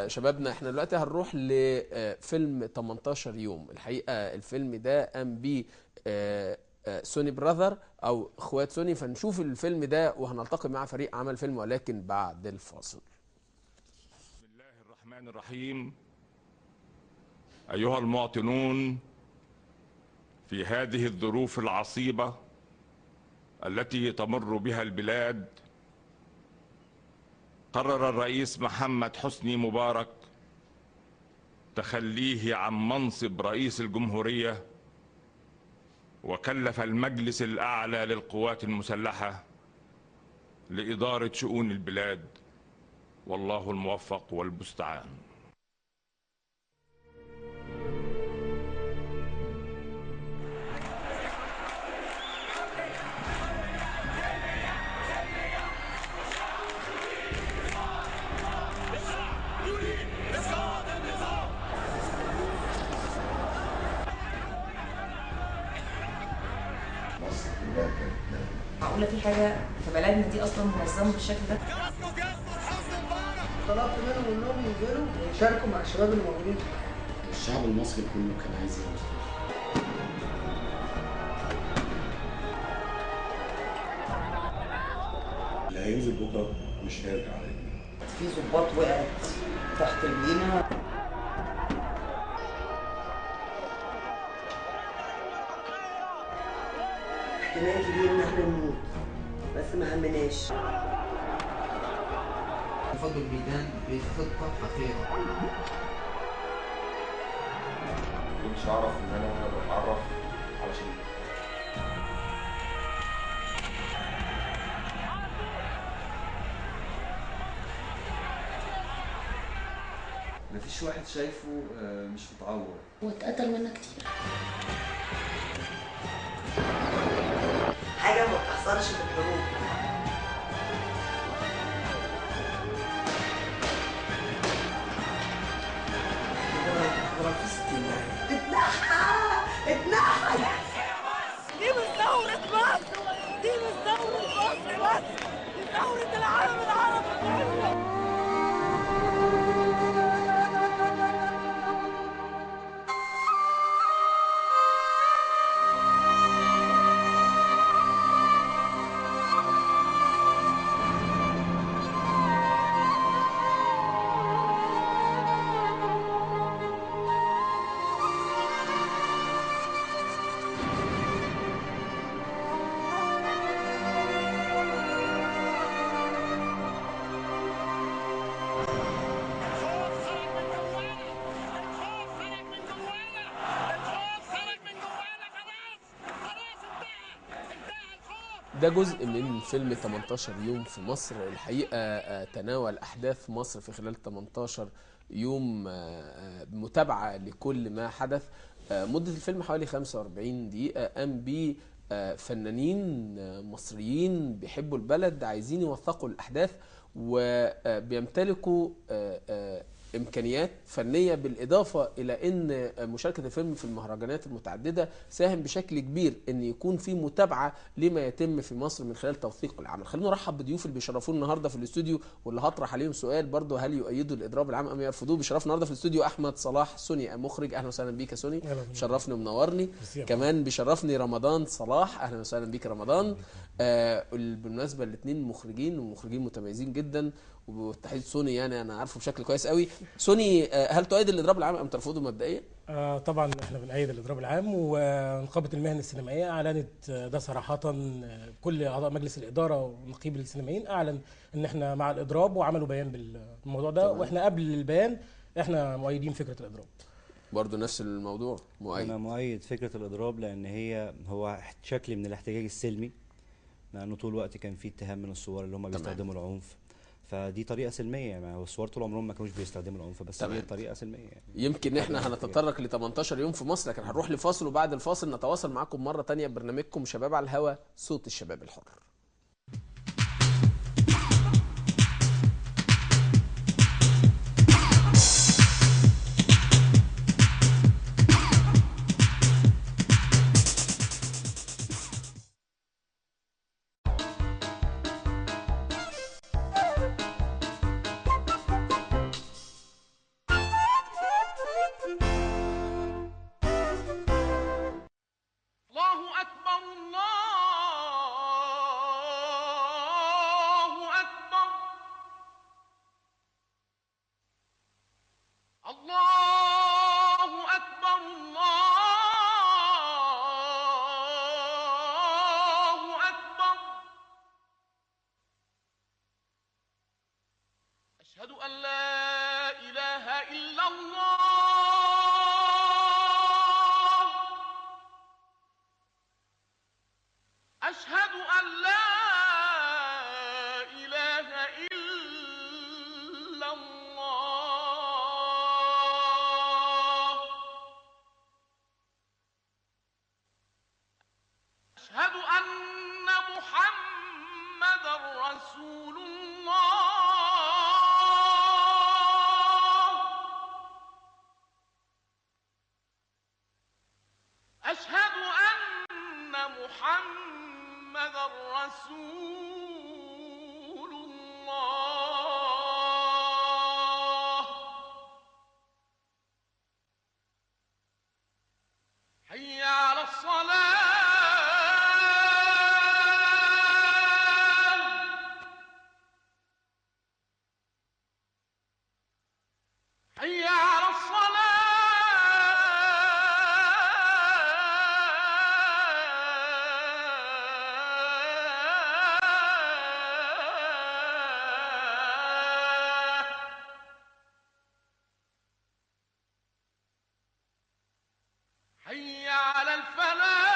شبابنا. احنا دلوقتي هنروح لفيلم 18 يوم. الحقيقة الفيلم ده قام بيه سوني براذر او اخوات سوني، فنشوف الفيلم ده وهنلتقي مع فريق عمل فيلم ولكن بعد الفاصل. بسم الله الرحمن الرحيم. ايها المواطنون، في هذه الظروف العصيبة التي تمر بها البلاد، قرر الرئيس محمد حسني مبارك تخليه عن منصب رئيس الجمهورية، وكلف المجلس الأعلى للقوات المسلحة لإدارة شؤون البلاد، والله الموفق والمستعان. معقولة في حاجة في بلدنا دي أصلا منظمة بالشكل ده؟ طلبت منهم إنهم ينزلوا ويشاركوا مع الشباب اللي موجودين. الشعب المصري كله كان عايز ينزل. اللي هينزل بكرة مش هيرجع على رجليه. في ظباط وقعت تحت رجلينا. احتمال كبير ان احنا نموت، بس ما همناش. فضوا الميدان بخطة خطيرة. كنتش اعرف ان انا بتعرف على شيء. مفيش واحد شايفه مش متعور. واتقتل منا كتير. حاجة ما بتحصلش في الحروب. اتنحى اتنحى. دي مش ثورة مصر، دي مش ثورة مصر بس، دي ثورة العالم العربي كله. ده جزء من فيلم 18 يوم في مصر. الحقيقة تناول أحداث مصر في خلال 18 يوم، متابعة لكل ما حدث. مدة الفيلم حوالي 45 دقيقة. قام بيه فنانين مصريين بيحبوا البلد، عايزين يوثقوا الأحداث وبيمتلكوا إمكانيات فنية، بالإضافة إلى أن مشاركة الفيلم في المهرجانات المتعددة ساهم بشكل كبير أن يكون في متابعة لما يتم في مصر من خلال توثيق العمل. خلينا نرحب بضيوف اللي بيشرفونا النهارده في الاستوديو، واللي هطرح عليهم سؤال برضه: هل يؤيدوا الإضراب العام أم يرفضوه؟ بيشرفنا النهارده في الاستوديو أحمد صلاح سوني، مخرج. أهلا وسهلا بيك يا سوني، شرفني ومنورني. كمان بيشرفني رمضان صلاح، أهلا وسهلا بيك رمضان. بالمناسبة الاثنين مخرجين ومخرجين متميزين جدا، وبالتحديد سوني يعني انا عارفه بشكل كويس قوي. سوني، هل تؤيد الاضراب العام ام ترفضه مبدئيا؟ طبعا احنا بنأيد الاضراب العام، ونقابة المهن السينمائية اعلنت ده صراحة. كل اعضاء مجلس الادارة ونقيب السينمائيين اعلن ان احنا مع الاضراب، وعملوا بيان بالموضوع ده. طبعا. واحنا قبل البيان احنا مؤيدين فكرة الاضراب. برضه نفس الموضوع، مؤيد. انا مؤيد فكرة الاضراب لان هو شكل من الاحتجاج السلمي، لانه طول الوقت كان في اتهام من الثوار اللي هم بيستخدموا العنف، فدي طريقه سلمية. يعني الثوار طول عمرهم ما كانوش بيستخدموا العنف، بس هي طريقه سلمية يعني. يمكن احنا هنتطرق ل 18 يوم في مصر، لكن هنروح لفاصل، وبعد الفاصل نتواصل معاكم مرة ثانية ببرنامجكم شباب على الهوا، صوت الشباب الحر. الله أكبر، الله أكبر، أشهد أن لا إله إلا الله، أشهد أن لا إله إلا الله، أشهد أن محمدا رسول الله، أشهد أن محمدا رسول الله. حي على الصلاة، حي على الصلاة، حي على الفلاح،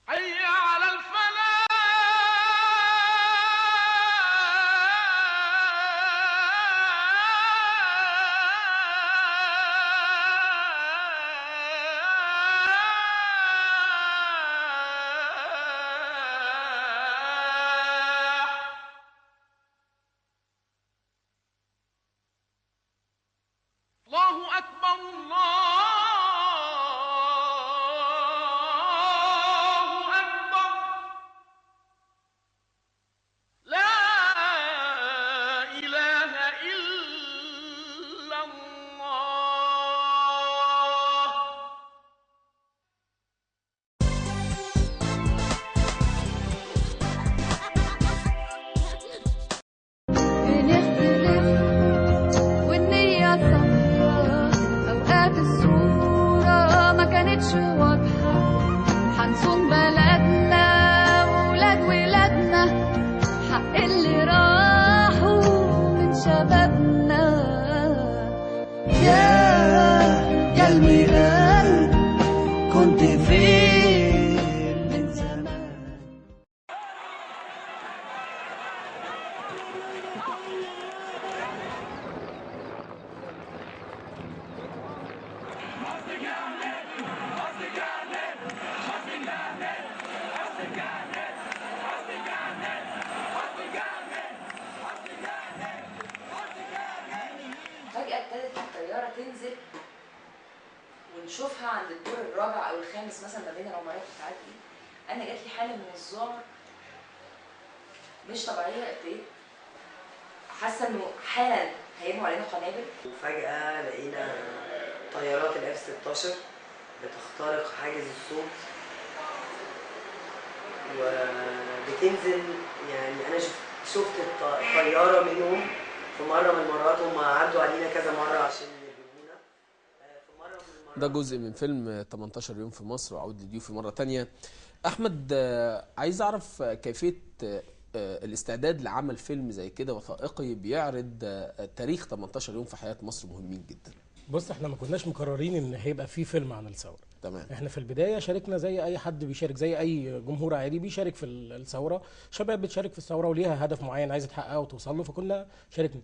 حي على الفلاح. الله أكبر، الله أكبر، لا إله إلا الله. بنختلف والنية صافية، أوقات الصورة ما كانتش واضحة، هنصون بلدنا وولاد ولادنا، حق اللي راحوا من شبابنا. يا الميلاد كنت فين من زمان. فجأة ابتدت الطيارة تنزل ونشوفها عند الدور الرابع أو الخامس مثلا ما بين العمارات بتاعتي. أنا جات لي حالة من الذعر مش طبيعية، ابتديت حاسة إنه حالا هيرموا علينا قنابل. وفجأة لقينا طيارات الاف 16 بتخترق حاجز الصوت وبتنزل. يعني أنا شفت الطيارة منهم في مرة من المرات، هم عدوا علينا كذا مرة عشان يجيبونا. ده جزء من فيلم 18 يوم في مصر، وعود لضيوفي مرة تانية. أحمد، عايز أعرف كيفية الاستعداد لعمل فيلم زي كده وثائقي بيعرض تاريخ 18 يوم في حياة مصر مهمين جدا. بص، احنا ما كناش مقررين ان هيبقى في فيلم عن الثورة. تمام. احنا في البداية شاركنا زي اي حد بيشارك، زي اي جمهور عادي بيشارك في الثورة، شباب بتشارك في الثورة وليها هدف معين عايزه تحققه وتوصل له، فكنا شاركنا.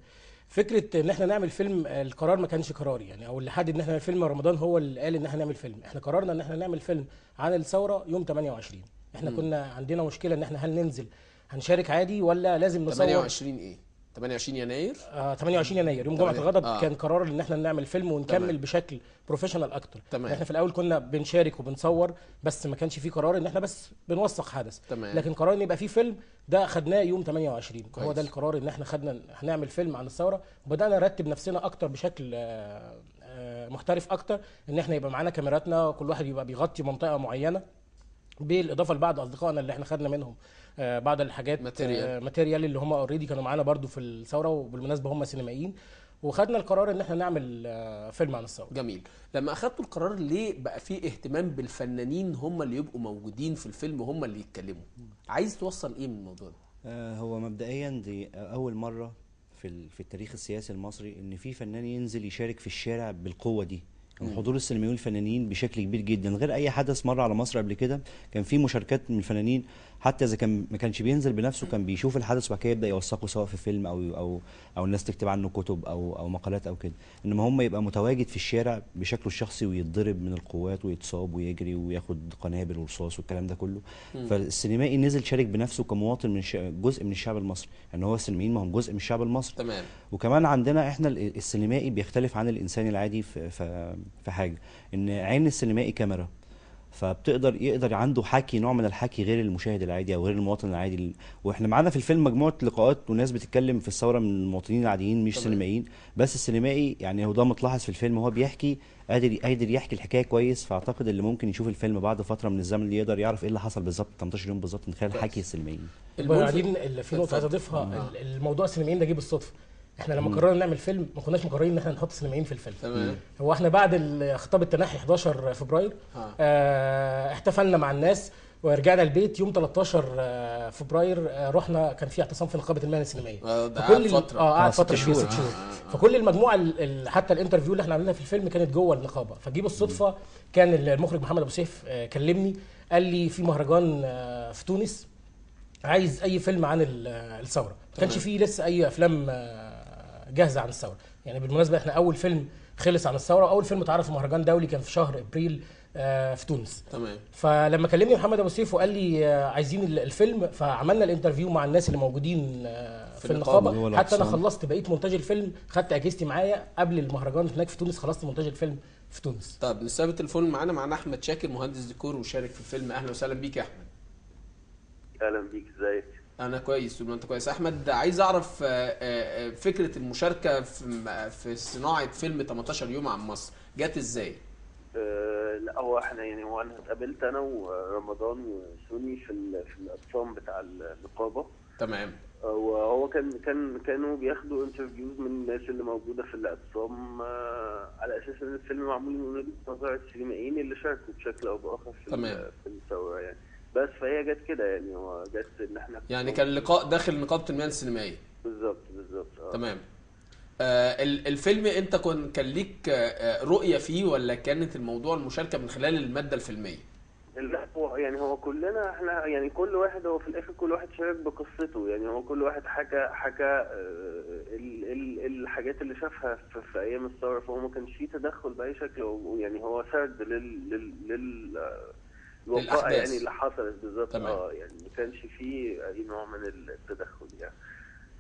فكرة ان احنا نعمل فيلم، القرار ما كانش قراري يعني، او اللي حدد ان احنا نعمل فيلم رمضان هو اللي قال ان احنا نعمل فيلم. احنا قررنا ان احنا نعمل فيلم عن الثورة يوم 28. احنا كنا عندنا مشكلة ان احنا هل ننزل هنشارك عادي ولا لازم نصور 28 ايه؟ 28 يناير؟ 28 يناير يوم جمعة الغضب. كان قرار ان احنا نعمل فيلم ونكمل. بشكل professional اكتر. تمام. احنا في الاول كنا بنشارك وبنصور بس، ما كانش في قرار ان احنا بس بنوثق حدث. تمام. لكن قرار ان يبقى في فيلم ده خدناه يوم 28. كويس. هو ده القرار ان احنا خدنا هنعمل فيلم عن الثورة، وبدأنا نرتب نفسنا اكتر بشكل محترف اكتر، ان احنا يبقى معانا كاميراتنا، كل واحد يبقى بيغطي منطقة معينة. بالاضافة لبعض اصدقائنا اللي احنا خدنا منهم بعض الحاجات material اللي هم already كانوا معانا برضو في الثورة، وبالمناسبة هم سينمائيين، وخدنا القرار ان احنا نعمل فيلم عن الثورة. جميل. لما اخدتوا القرار ليه بقى فيه اهتمام بالفنانين هم اللي يبقوا موجودين في الفيلم وهم اللي يتكلموا؟ عايز توصل ايه من الموضوع ده؟ هو مبدئيا دي اول مرة في التاريخ السياسي المصري ان في فنان ينزل يشارك في الشارع بالقوة دي. كان حضور السينمائيين والفنانين بشكل كبير جدا غير اي حدث مر على مصر قبل كده. كان في مشاركات من الفنانين، حتى اذا كان ما كانش بينزل بنفسه كان بيشوف الحدث وبعد كده يبدا يوثقه سواء في فيلم او او او الناس تكتب عنه كتب او مقالات او كده. انما هم يبقى متواجد في الشارع بشكله الشخصي ويتضرب من القوات ويتصاب ويجري وياخد قنابل ورصاص والكلام ده كله. فالسينمائي نزل شارك بنفسه كمواطن من جزء من الشعب المصري، يعني هو السينمائيين ما هم جزء من الشعب المصري. تمام. وكمان عندنا احنا السينمائي بيختلف عن الانسان العادي في حاجة، ان عين السينمائي كاميرا، فبتقدر يقدر عنده حكي، نوع من الحكي غير المشاهد العادي او غير المواطن العادي. واحنا معانا في الفيلم مجموعة لقاءات وناس بتتكلم في الثورة من المواطنين العاديين مش سينمائيين، بس السينمائي يعني هو ده متلاحظ في الفيلم، هو بيحكي قادر يحكي الحكاية كويس. فاعتقد اللي ممكن يشوف الفيلم بعد فترة من الزمن اللي يقدر يعرف ايه اللي حصل بالظبط 18 يوم بالظبط من خلال حكي السينمائيين. وبعدين في نقطة عايز اضيفها، الموضوع السينمائيين ده جه بالصدفة. احنا لما قررنا نعمل فيلم ما كناش مقررين ان احنا نحط سينمائيين في الفيلم. تمام. هو احنا بعد خطاب التنحي 11 فبراير احتفلنا مع الناس ورجعنا البيت يوم 13 فبراير. رحنا كان في اعتصام في نقابة المهن السينمائية. قعد فترة، قعد فترة كبيرة، 6 شهور. فكل المجموعة حتى ال interview اللي احنا عملناها في الفيلم كانت جوه النقابة. فجي بالصدفة كان المخرج محمد ابو سيف كلمني قال لي في مهرجان في تونس عايز اي فيلم عن الثورة. ما كانش فيه لسه اي افلام جاهزة عن الثورة. يعني بالمناسبة احنا اول فيلم خلص عن الثورة واول فيلم اتعرض في مهرجان دولي كان في شهر ابريل في تونس. تمام. فلما كلمني محمد ابو سيف وقال لي عايزين الفيلم، فعملنا ال interview مع الناس اللي موجودين في النقابة. حتى انا خلصت بقيت مونتاج الفيلم، خدت اجهزتي معايا قبل المهرجان هناك في تونس، خلصت مونتاج الفيلم في تونس. طب نستقبل التليفون معانا احمد شاكر، مهندس ديكور وشارك في الفيلم. اهلا وسهلا بيك يا احمد. اهلا بيك، ازيك؟ انا كويس، طول ما انت كويس. احمد، عايز اعرف فكرة المشاركة في صناعة فيلم 18 يوم عن مصر جت ازاي؟ لا هو احنا يعني هو انا اتقابلت انا ورمضان وسوني في الاقسام بتاع النقابة. تمام. وهو كانوا بياخدوا interviews من الناس اللي موجودة في الاعتصام على اساس ان الفيلم معمول من وجهه نظر السينمائيين اللي شاركوا بشكل او باخر في الثورة يعني. بس فهي جت كده يعني، هو جت ان احنا يعني كان لقاء داخل نقابة المهن السينمائية. بالظبط بالظبط. تمام. الفيلم انت كان ليك رؤية فيه ولا كانت الموضوع المشاركة من خلال المادة الفيلميه؟ لا هو يعني هو كلنا احنا يعني كل واحد هو في الاخر كل واحد شارك بقصته يعني، هو كل واحد حكى الحاجات اللي شافها في ايام الثورة، فهو ما كانش فيه تدخل باي شكل يعني، هو سرد لل الوقائع يعني اللي حصلت بالظبط. يعني ما كانش فيه اي نوع من التدخل يعني.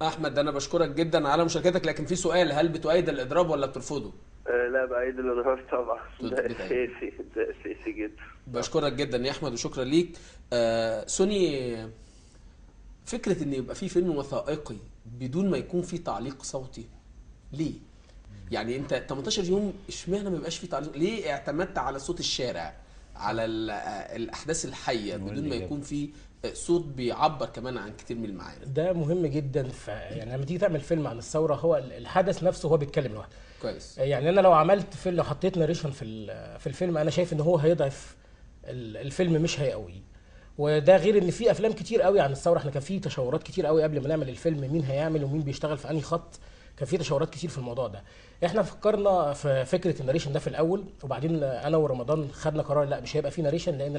احمد انا بشكرك جدا على مشاركتك، لكن في سؤال، هل بتؤيد الاضراب ولا بترفضه؟ لا بأيد الاضراب طبعا، ده اساسي، ده اساسي جدا. بشكرك جدا يا احمد وشكرا ليك. سوني، فكرة ان يبقى في فيلم وثائقي بدون ما يكون في تعليق صوتي ليه؟ يعني انت 18 يوم اشمعنى ما يبقاش في تعليق؟ ليه اعتمدت على صوت الشارع، على الاحداث الحية بدون ما يكون في صوت بيعبر كمان عن كتير من المعاني؟ ده مهم جدا. يعني لما تيجي تعمل فيلم عن الثورة هو الحدث نفسه هو بيتكلم لوحده. كويس. يعني انا لو عملت فيلم، لو حطيت narration في الفيلم، انا شايف ان هو هيضعف الفيلم مش هيقويه. وده غير ان في افلام كتير قوي عن الثورة، احنا كان في تشاورات كتير قوي قبل ما نعمل الفيلم، مين هيعمل ومين بيشتغل في انهي خط، كان في تشاورات كتير في الموضوع ده. احنا فكرنا في فكرة ال narration ده في الاول، وبعدين انا ورمضان خدنا قرار لا مش هيبقى في narration، لان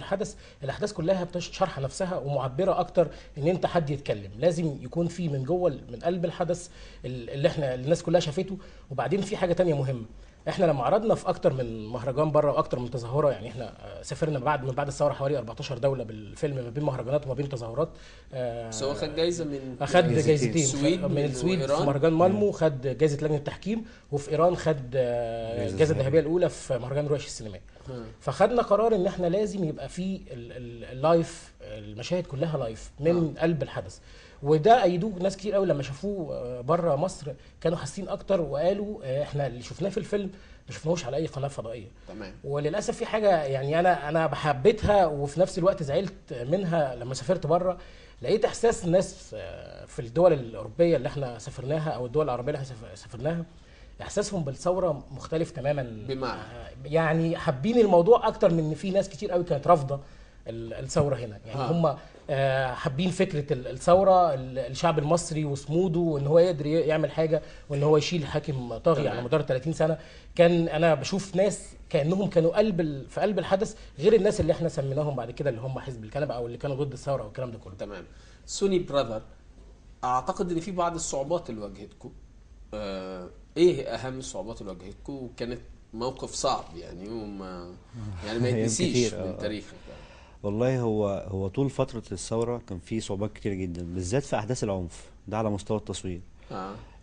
الاحداث كلها بتشرح نفسها ومعبره اكتر ان انت حد يتكلم، لازم يكون في من جوه من قلب الحدث اللي احنا الناس كلها شافته. وبعدين في حاجة تانية مهمة، احنا لما عرضنا في اكتر من مهرجان بره واكتر من تظاهرة، يعني احنا سافرنا من بعد الثورة حوالي 14 دولة بالفيلم، ما بين مهرجانات وما بين تظاهرات. بس هو خد جايزة من خد جايزتين من السويد في مهرجان مالمو، خد جايزة لجنة التحكيم، وفي ايران خد الجائزة الذهبية الاولى في مهرجان رويش السينمائي. فخدنا قرار ان احنا لازم يبقى في ال live المشاهد كلها live من قلب الحدث، وده ايدوه ناس كتير قوي لما شافوه بره مصر، كانوا حاسين اكتر وقالوا احنا اللي شفناه في الفيلم ما شفناهوش على اي قناة فضائية. تمام. وللاسف في حاجة يعني انا حبيتها وفي نفس الوقت زعلت منها لما سافرت بره، لقيت احساس الناس في الدول الاوروبية اللي احنا سافرناها او الدول العربية اللي احنا سافرناها، احساسهم بالثورة مختلف تماما. بمعنى يعني حابين الموضوع اكتر من ان في ناس كتير قوي كانت رافضه الثورة هنا، يعني هم حابين فكرة الثورة، الشعب المصري وصموده وان هو يقدر يعمل حاجة وان هو يشيل حاكم طاغي على مدار 30 سنة. كان انا بشوف ناس كانهم كانوا في قلب الحدث، غير الناس اللي احنا سميناهم بعد كده اللي هم حزب الكنبة او اللي كانوا ضد الثورة والكلام ده كله. تمام. سوني براذر، اعتقد ان في بعض الصعوبات اللي واجهتكم، ايه اهم الصعوبات اللي واجهتكم وكانت موقف صعب يعني وما يعني ما يتنسيش من تاريخك؟ والله هو طول فترة الثورة كان في صعوبات كتير جدا، بالذات في أحداث العنف ده على مستوى التصوير.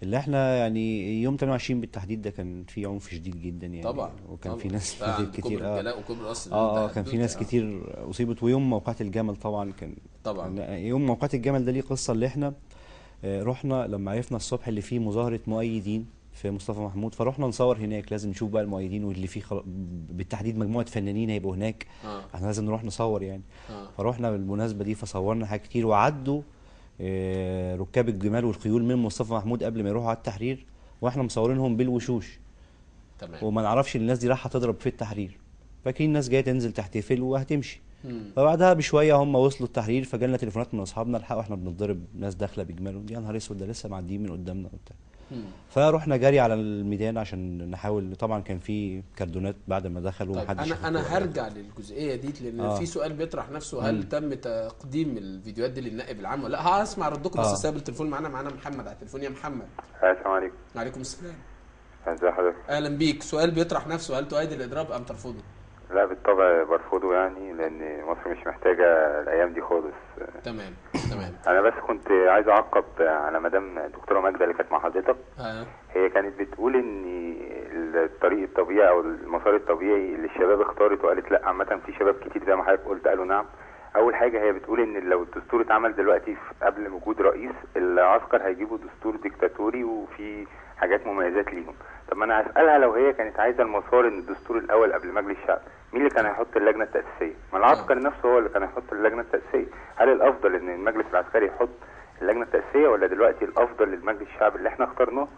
اللي احنا يعني يوم 28 بالتحديد ده كان في عنف شديد جدا يعني. طبعا. وكان طبعا. في ناس كتير كان في ناس كتير أصيبت. ويوم موقعة الجمل طبعا كان طبعا يوم موقعة الجمل ده ليه قصة، اللي احنا رحنا لما عرفنا الصبح اللي فيه مظاهرة مؤيدين في مصطفى محمود، فروحنا نصور هناك، لازم نشوف بقى المؤيدين واللي فيه بالتحديد مجموعة فنانين هيبقوا هناك. احنا لازم نروح نصور يعني. فروحنا بالمناسبة دي فصورنا حاجات كتير، وعدوا ركاب الجمال والخيول من مصطفى محمود قبل ما يروحوا على التحرير، واحنا مصورينهم بالوشوش. تمام. وما نعرفش الناس دي رايحة تضرب في التحرير، فاكرين الناس جاية تنزل تحتفل وهتمشي. فبعدها بشوية هم وصلوا التحرير، فجالنا تليفونات من اصحابنا، الحقوا احنا بنضرب، ناس داخله بجمال، يا نهار اسود ده لسه معديين من قدامنا وبتاع. فروحنا جري على الميدان عشان نحاول. طبعا كان في كردونات بعد ما دخلوا. طيب ومحدش. انا هرجع للجزئيه دي لان في سؤال بيطرح نفسه، هل تم تقديم الفيديوهات دي للنائب العام ولا لا؟ هسمع ردكم بس سايب التليفون معانا محمد على التليفون. يا محمد. السلام عليكم. وعليكم السلام. ازي حضرتك؟ اهلا بيك. سؤال بيطرح نفسه، هل تؤيد الاضراب ام ترفضه؟ لا بالطبع برفضه يعني، لان مصر مش محتاجه الايام دي خالص. تمام تمام. انا بس كنت عايز اعقب على مدام دكتورة ماجدة اللي كانت مع حضرتك. هي كانت بتقول ان الطريق الطبيعي او المسار الطبيعي اللي الشباب اختارت وقالت لا، عامة في شباب كتير زي ما حضرتك قلت قالوا نعم. اول حاجة هي بتقول ان لو الدستور اتعمل دلوقتي قبل وجود رئيس، العسكر هيجيبوا دستور ديكتاتوري وفي حاجات مميزات ليهم. طب ما انا هسالها لو هي كانت عايزه المسار ان الدستور الاول قبل مجلس الشعب، مين اللي كان هيحط اللجنة التاسيسية؟ ما العسكر نفسه هو اللي كان هيحط اللجنة التاسيسية. هل الافضل ان المجلس العسكري يحط اللجنة التاسيسية، ولا دلوقتي الافضل للمجلس الشعب اللي احنا اخترناه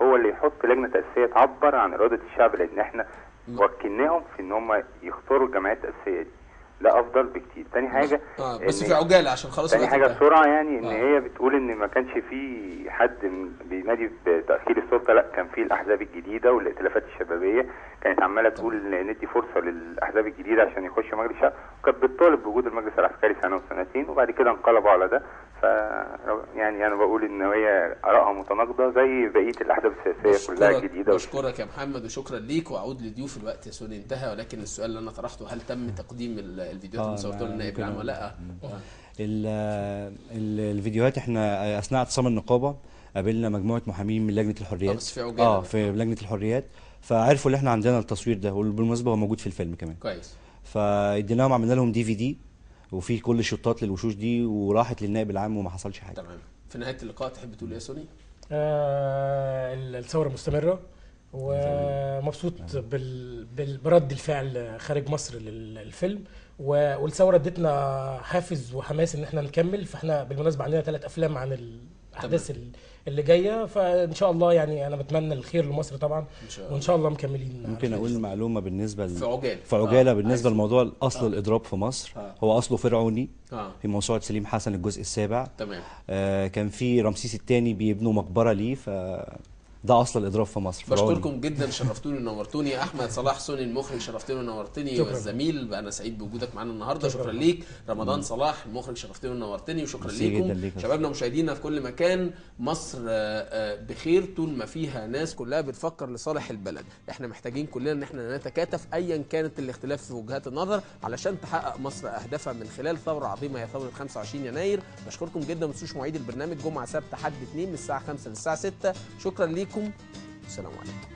هو اللي يحط لجنة تاسيسيه تعبر عن اراده الشعب، لان احنا وكلناهم في ان هم يختاروا الجمعية التاسيسية دي؟ ده افضل بكتير. تاني حاجة بس في عجالة عشان خلاص. تاني حاجة بسرعة يعني، ان هي بتقول ان ما كانش في حد بينادي بتاخير السلطة، لا كان في الاحزاب الجديدة والائتلافات الشبابية كانت عماله تقول ندي فرصة للاحزاب الجديدة عشان يخشوا مجلس الشعب، وكانت بتطالب بوجود المجلس العسكري سنة وسنتين، وبعد كده انقلبوا على ده. ف يعني انا بقول ان هي ارائها متناقضة زي بقية الاحزاب السياسية كلها الجديدة. بشكرك يا محمد وشكرا ليك، واعود لضيوف. الوقت يا سوني انتهى، ولكن السؤال اللي انا طرحته، هل تم تقديم الفيديوهات اللي صورتوها للنائب العام ولا لا؟ الفيديوهات احنا اثناء اعتصام النقابة قابلنا مجموعة محامين من لجنة الحريات. بس في عجالة. في لجنة الحريات، فعرفوا ان احنا عندنا التصوير ده، وبالمناسبة هو موجود في الفيلم كمان. كويس. فاديناهم، عملنا لهم DVD وفي كل الشطات للوشوش دي، وراحت للنائب العام وما حصلش حاجة. تمام. في نهاية اللقاء تحب تقول ايه يا سوني؟ الثورة مستمرة، ومبسوط برد الفعل خارج مصر للفيلم، والثورة ادتنا حافز وحماس ان احنا نكمل. فاحنا بالمناسبة عندنا 3 افلام عن الاحداث اللي جاية، فان شاء الله يعني انا بتمنى الخير لمصر طبعا، وان شاء الله مكملين. ممكن اقول معلومة بالنسبة في عجالة بالنسبة لموضوع اصل الاضراب في مصر. هو اصله فرعوني في موسوعة سليم حسن الجزء السابع. تمام. كان في رمسيس الثاني بيبنوا مقبره ليه، ف ده اصل الاضراب في مصر. بشكركم جدا، شرفتوني ونورتوني. احمد صلاح سوني المخرج، شرفتني ونورتني، والزميل انا سعيد بوجودك معانا النهارده، شكرا ليك. رمضان صلاح المخرج، شرفتني ونورتني، وشكرا ليكم شبابنا ومشاهدينا في كل مكان. مصر بخير طول ما فيها ناس كلها بتفكر لصالح البلد. احنا محتاجين كلنا ان احنا نتكاتف ايا كانت الاختلاف في وجهات النظر علشان تحقق مصر اهدافها من خلال ثورة عظيمة هي ثورة 25 يناير. بشكركم جدا، ما تنسوش مواعيد البرنامج جمعه سبت حد 2 من الساعة 5 للساعة 6. شكرا ليكم، السلام عليكم.